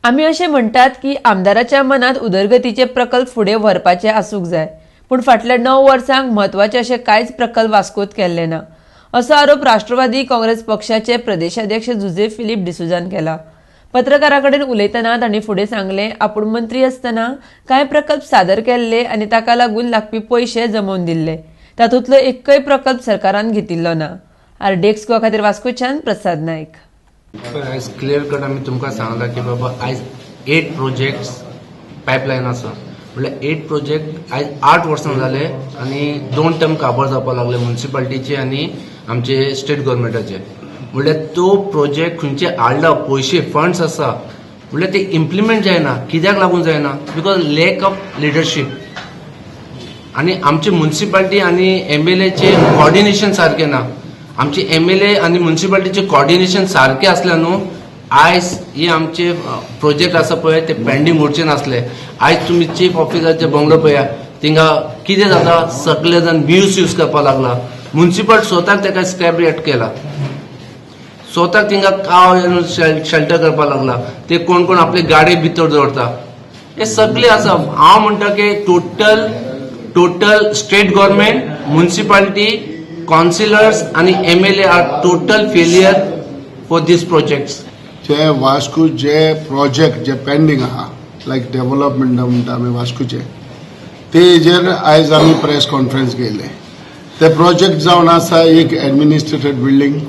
आमी अशें म्हणटात की आमदाराच्या मनांत उदरगतीचे प्रकल्प फुडें व्हरपाचे आसूंक जाय, पूण फाटल्या 9 वर्सांक म्हत्वाचे अशे कांयच प्रकल्प वास्कोत केल्ले ना, असो आरोप राष्ट्रवादी काँग्रेस पक्षाचे प्रदेशाध्यक्ष जुझे फिलीप डिसोझान केला. पत्रकारां कडेन उलयतना तांणी फुडें सांगलें, आपूण मंत्री आसतना कांय प्रकल्प सादर केल्ले आनी ताका लागून लागपी पयशे जमोवन दिल्ले. तातूंतलो एकय प्रकल्प सरकारान घेतिल्लो ना. आरडीएक्स गोवा खातीर वास्कोच्यान प्रसाद नायक. आयज क्लियर कट आमी तुमकां सांगलां की बाबा, आयज एट प्रोजेक्ट्स पायपलायन आसा. म्हणल्यार एट प्रोजेक्ट आयज 8 वर्सां जाले आनी दोन टर्म काबार जावपाक लागले म्युन्सिपाल्टीचे आनी आमचे स्टेट गव्हर्मेंटाचे. म्हणल्यार तो प्रोजेक्ट खंयचे हाडला, पयशे फंड्स आसा, म्हणल्यार ते इम्प्लिमेंट जायना. कित्याक लागून जायना? Because lack of leadership. आनी आमचे म्युन्सिपाल्टी आनी एमएलएचे कॉर्डिनेशन सारकें ना. आमचे एमएलए आनी म्युन्सिपाल्टीचे कॉर्डिनेशन सारकें आसलें न्हू, आयज हे आमचे प्रोजेक्ट आसा पळय, ते पेंडींग उरचे नासले. आयज तुमी चीफ ऑफिसराचे बंगलो पळया, थिंगा कितें जाता? सगळे जाण मिसयूज करपाक लागला. म्युन्सिपाल्टी स्वताक ताका स्क्रॅप रेट केला. स्वताक थिंगा काव शेल्टर करपाक लागला. ते कोण कोण आपले गाडी भितर दवरता. हे सगळे आसा. हांव म्हणटा की total state government, municipality, councillors आनी MLA are total failure for these projects. J Vasco J project J pending आहा, लायक डेव्हलपमेंट म्हणटा आमी वास्कोचे, तेजेर आयज आमी प्रेस कॉन्फरन्स घेयले. ते प्रोजेक्ट जावन आसा एक एडमिनिस्ट्रेटिव्ह बिल्डींग,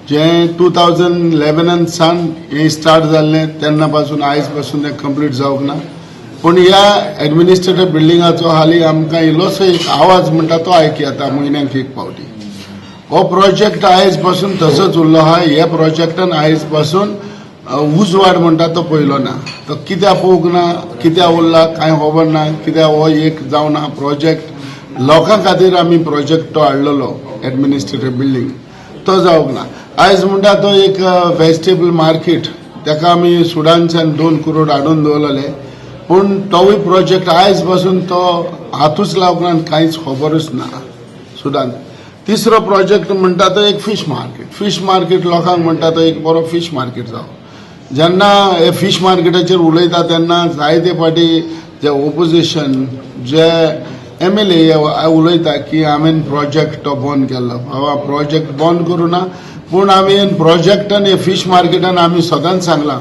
जे 2011 सान हें स्टार्ट जाल्लें, तेन्ना पासून आयज पासून तें कंप्लीट जावंक ना. पूण ह्या एडमिनिस्ट्रेटिव्ह बिल्डिंगाचो हालीं आमकां इल्लोसो एक आवाज म्हणटा तो आयक येता म्हयन्याक एक फावटी. हो प्रोजेक्ट आयज पासून तसोच उरलो आहा. ह्या प्रोजेक्टान आयज पासून उजवाड म्हणटा तो पयलो ना. तो कित्याक पळोवंक ना, कित्याक उरला कांय खबर ना. कित्याक हो एक जावना प्रोजेक्ट? लोकां खातीर आमी प्रोजेक्ट तो हाडलेलो एडमिनिस्ट्रेटिव्ह बिल्डींग, तो जावंक ना. आयज म्हणटा तो एक वेजिटेबल मार्केट, ताका आमी सुडानच्यान 2 करोड हाडून दवरलेले, पूण तोवूय प्रोजेक्ट आयज पासून तो हातूच लावंक ना आनी कांयच खबरूच ना सुडान. तिसरो प्रोजेक्ट म्हणटा तो एक फीश मार्केट. फीश मार्केट लोकांक म्हणटा तो एक बरो फीश मार्केट जावं. जेन्ना हे फीश मार्केटाचेर उलयता, तेन्ना जायते फावटी जे ओपोजिशन, जे एमएलए उलयता की हांवें प्रोजेक्ट तो बंद केल्लो. बाबा, प्रोजेक्ट बंद करूं ना, पूण आमी प्रोजेक्टान, हे फीश मार्केटान आमी सदांच सांगलां,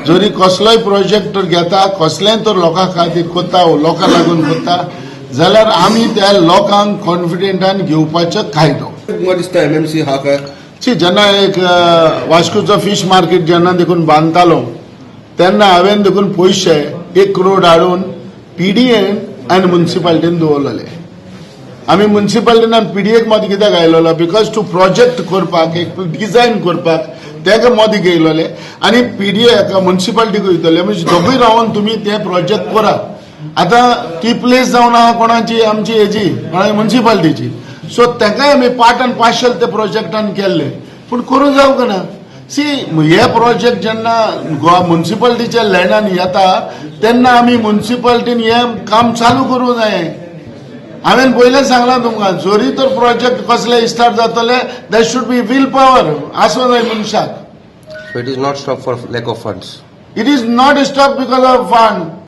जरी कसलोय प्रोजेक्ट तर घेता, कसलेंय तर लोकां खातीर करता, लोकां लागून करता जाल्यार आमी त्या लोकांक कॉन्फिडंटान घेवपाचो कायदो. तुमकां दिसता एमएमसी हा काय? सी, जेन्ना एक वास्कोचो फीश मार्केट जेन्ना देखून बांदतालो, तेन्ना हांवें देखून पयशे 1 करोड हाडून पीडीएन आनी म्युन्सिपालिटीन दवरलेले. आमी म्युन्सिपालिटीन आनी पीडीएक मदीं कित्याक आयलेलो? Because to project करपाक, एक डिझायन करपाक तेका मदीं घेयलेले आनी पीडीए म्युन्सिपालिटीक वयतले, म्हणजे दोगूय रावन तुमी ते प्रोजेक्ट करा. आतां ती प्लेस जावन आहा कोणाची? आमची हेजी, कोणाची? म्युन्सिपालिटीची. सो तेकाय आमी पार्ट अँड पार्शल ते प्रोजेक्टान केल्ले, पूण करूं जावंक ना. सी, हे प्रोजेक्ट जेन्ना गोवा म्युन्सिपालिटीच्या लँडान येता, तेन्ना आमी म्युन्सिपालिटीन हें काम चालू करूं जाय. हांवें पयलें सांगलां तुमकां, जरी तर प्रोजेक्ट कसले स्टार्ट जातले, that should be will power आसूं जाय मनशाक. So it is not stop for lack of funds? It is not stop because of fund.